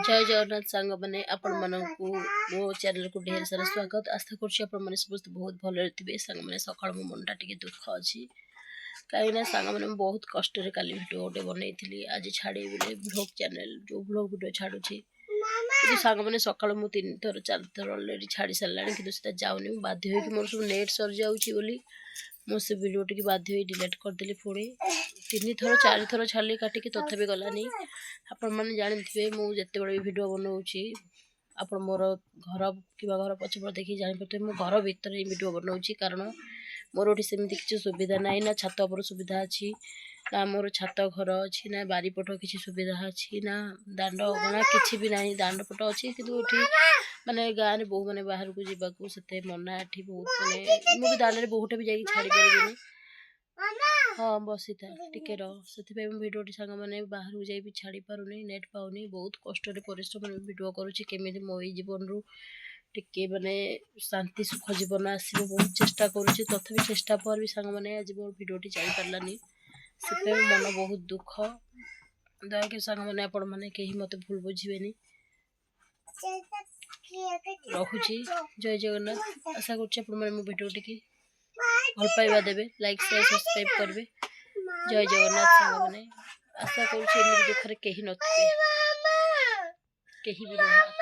ଜୟ ଜଗନ୍ନାଥ ସାଙ୍ଗମାନେ, ଆପଣମାନଙ୍କୁ ମୋ ଚ୍ୟାନେଲକୁ ଢେର ସାରା ସ୍ୱାଗତ। ଆଶା କରୁଛି ଆପଣମାନେ ସମସ୍ତେ ବହୁତ ଭଲରେ ଥିବେ। ସାଙ୍ଗମାନେ, ସକାଳୁ ମୋ ମନଟା ଟିକେ ଦୁଃଖ ଅଛି, କାହିଁକିନା ସାଙ୍ଗମାନେ, ମୁଁ ବହୁତ କଷ୍ଟରେ କାଲି ଭିଡ଼ିଓ ଗୋଟେ ବନେଇଥିଲି, ଆଜି ଛାଡ଼ିବି ବୋଲି ଭ୍ଲଗ୍ ଚ୍ୟାନେଲ, ଯେଉଁ ଭ୍ଲଗ୍ ଭିଡ଼ିଓ ଛାଡ଼ୁଛି। କିନ୍ତୁ ସାଙ୍ଗମାନେ, ସକାଳୁ ମୁଁ ତିନି ଥର ଚାରି ଥର ଅଲରେଡ଼ି ଛାଡ଼ି ସାରିଲାଣି, କିନ୍ତୁ ସେଟା ଯାଉନି। ମୁଁ ବାଧ୍ୟ ହୋଇକି, ମୋର ସବୁ ନେଟ୍ ସରିଯାଉଛି ବୋଲି ମୁଁ ସେ ଭିଡ଼ିଓ ଟିକେ ବାଧ୍ୟ ହୋଇ ଡିଲିଟ୍ କରିଦେଲି। ପୁଣି ତିନି ଥର ଚାରି ଥର ଛାଡ଼ିଲି କାଟିକି, ତଥାପି ଗଲାନି। ଆପଣମାନେ ଜାଣିଥିବେ, ମୁଁ ଯେତେବେଳେ ବି ଭିଡ଼ିଓ ବନାଉଛି, ଆପଣ ମୋର ଘର କିମ୍ବା ଘର ପଛପଟ ଦେଖିକି ଜାଣିପାରୁଥିବେ, ମୁଁ ଘର ଭିତରେ ହିଁ ଭିଡ଼ିଓ ବନାଉଛି। କାରଣ ମୋର ଏଠି ସେମିତି କିଛି ସୁବିଧା ନାହିଁ। ନା ଛାତ ଉପର ସୁବିଧା ଅଛି, ନା ମୋର ଛାତ ଘର ଅଛି, ନା ବାରିପଟ କିଛି ସୁବିଧା ଅଛି, ନା ଦାଣ୍ଡ ଅଗଣା କିଛି ବି ନାହିଁ। ଦାଣ୍ଡ ପଟ ଅଛି, କିନ୍ତୁ ଏଠି ମାନେ ଗାଁରେ ବୋହୂମାନେ ବାହାରକୁ ଯିବାକୁ ସେତେ ମନା। ଏଠି ବହୁତ ମାନେ ମୁଁ ବି ଦାଣ୍ଡରେ ବୋହୂଟା ବି ଯାଇକି ଛାଡ଼ି ପାରିବିନି। ହଁ, ବସିଥା ଟିକେ ରହ। ସେଥିପାଇଁ ମୁଁ ଭିଡ଼ିଓଟି ସାଙ୍ଗମାନେ ବାହାରକୁ ଯାଇ ବି ଛାଡ଼ି ପାରୁନି, ନେଟ୍ ପାଉନି। ବହୁତ କଷ୍ଟରେ ପରିଶ୍ରମରେ ଭିଡ଼ିଓ କରୁଛି। କେମିତି ମୋ ଏଇ ଜୀବନରୁ ଟିକେ ମାନେ ଶାନ୍ତି ସୁଖ ଜୀବନ ଆସିବ, ବହୁତ ଚେଷ୍ଟା କରୁଛି। ତଥାପି ଚେଷ୍ଟା ପରେ ବି ସାଙ୍ଗମାନେ, ଆଜି ମୋ ଭିଡ଼ିଓଟି ଯାଇପାରିଲାନି। ସେଥିପାଇଁ ମୋ ମନ ବହୁତ ଦୁଃଖ। ଦୟାକରି ସାଙ୍ଗମାନେ, ଆପଣମାନେ କେହି ମୋତେ ଭୁଲ ବୁଝିବେନି। ରହୁଛି, ଜୟ ଜଗନ୍ନାଥ। ଆଶା କରୁଛି ଆପଣମାନେ ମୋ ଭିଡ଼ିଓ ଟିକେ ଭଲ ପାଇବା ଦେବେ, ଲାଇକ୍, ସେୟାର, ସବସ୍କ୍ରାଇବ୍ କରିବେ। ଜୟ ଜଗନ୍ନାଥ ସାଙ୍ଗମାନେ। ଆଶା କରୁଛି ଏମିତି ଦୁଃଖରେ କେହି ନଥିବେ, କେହି ବି ନୁହଁ।